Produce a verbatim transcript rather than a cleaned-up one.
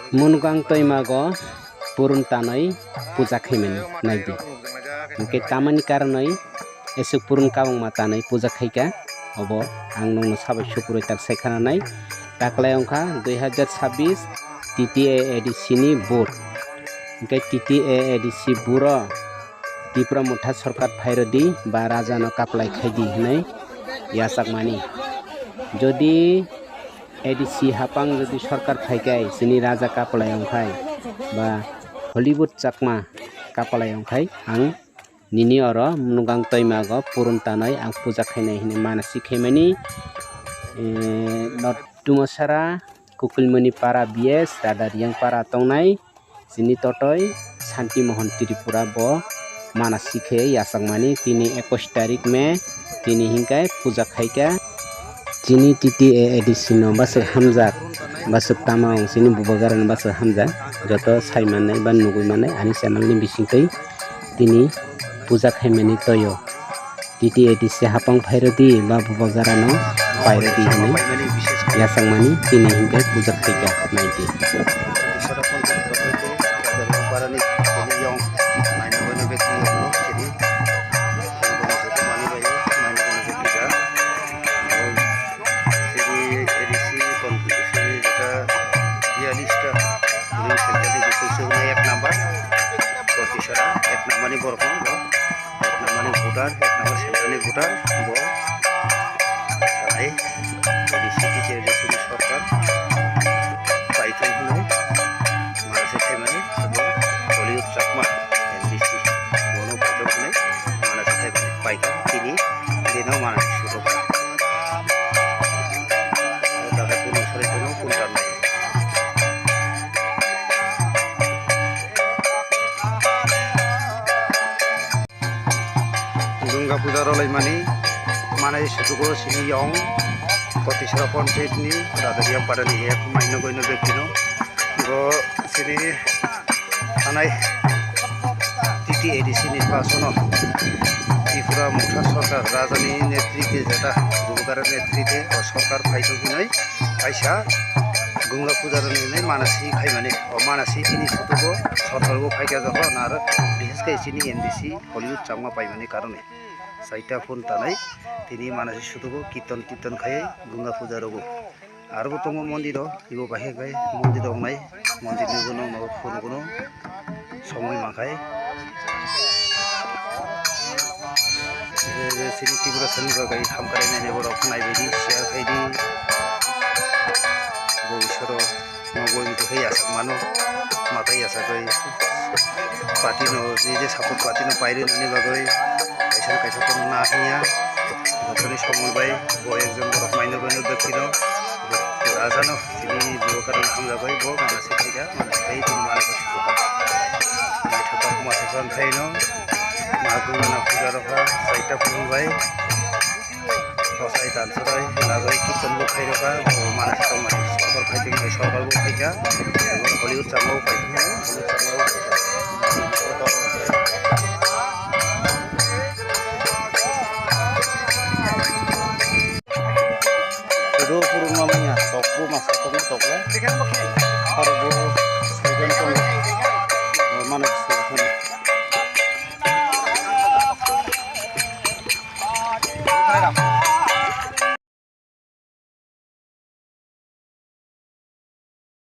Munukang toimago purun tanwi puja khaimani naidi. Hwnkhe tamani karonwi eswk purun kabangma tanwi puja khaikha, obo ang nokno sabai sukurwi tak sai khananai. Taklai wngkha dui hazar sabbish T T A A D C ni vote. Hwnkhe T T A A D C buro Tipra Motha sorkar phairodi ba rajano kaplai khaidi hwnwi yachakmani. Jodi A D C hapang jodi sorkar phaikai chini raja kapalai wngkhai ba Hollywood Chakma kapalai wngkhai ang nini oro munukang toimago purun tanwi ang puja khainai hinwi manasi khaimani. Eh, North Dumasara, Kukulmani Para B S, Rada Riyang Para tongnai. Chini totoi Santi Mohon Tripura bo manasi khe yachakmani tini ekwis tarik May tini hinkai puja khaikha. Chini T T A A D C no bwswk hamjak, bwswk tama wng chini bubagra no bwswk hamjak, joto sai mannai ba nugwi mannai ani channel ni bisingtwi tini puja khaimani toio. T T A D C hapang phairodi ba bubagrano pairodi hinwi yachakmani tini hinkhe puja khaikha naidi. Ek number ni borok no bo, ek number ni voter, ek number central ni voter bo sanai A D C T T A A D C ni sorkar paithum hwnwi manasi khaimani bo Hollywood Chakma M D C bono paithum hwnwi manasi khaimani paikha tini dino manasi sutukha. Dagai punu sari punu kuntan nai. Durga puja rwlaimani manai sutugo sini yong Kotisra Panchayat ni Radaria Para ni ek maino goino bektino bo sini thanai T T A D C ni pasono Tripura Motha Sorkar Rajani netrite jeta Gurugara netrite o sorkar phaito hinoi kaisa Durga puja rwlaimani manasi khaimani o manasi chini sutugo sorkar bo phaikha joto naro bishesh khe chini M D C Hollywood Chakma paimani karone saita phone tanai tini manasi sutugo kirtan tirtan khai Durga puja rogo. Aro bo tongo mondir o, ibo bahai khai mondir rok nai, mondir ni ulo nokno phuru kuno somoi mankhai. Je, je, sini Tripura sani bagwi hamkrai nai borok nai baidi share khai di. Bo isoro nogoi ni tokhe yachak mano, matai yachagwi party no, nije support party no pairwi nani bagwi kaisa kaisa kono na hinya. Joto ni somoi bai bo ekjon borok maino goi no bektino. Raja no chini bo karon hamjak bai bo manasi khaikha, manasi khai tini manasi sutukha. Naithotok masa san khai no, ma gungana puja rokha, saita phunung bai. Bosai tansurai, lagoi kitchen bo khai rokha, bo manasi tong mani sorkar khai tong bai sorkar bo khaikha. Hollywood chamo khai tong, Hollywood chamo khai tong. Ro purung mamanya, tok bo masa tong tok le. Aro bo saijan tong. Mano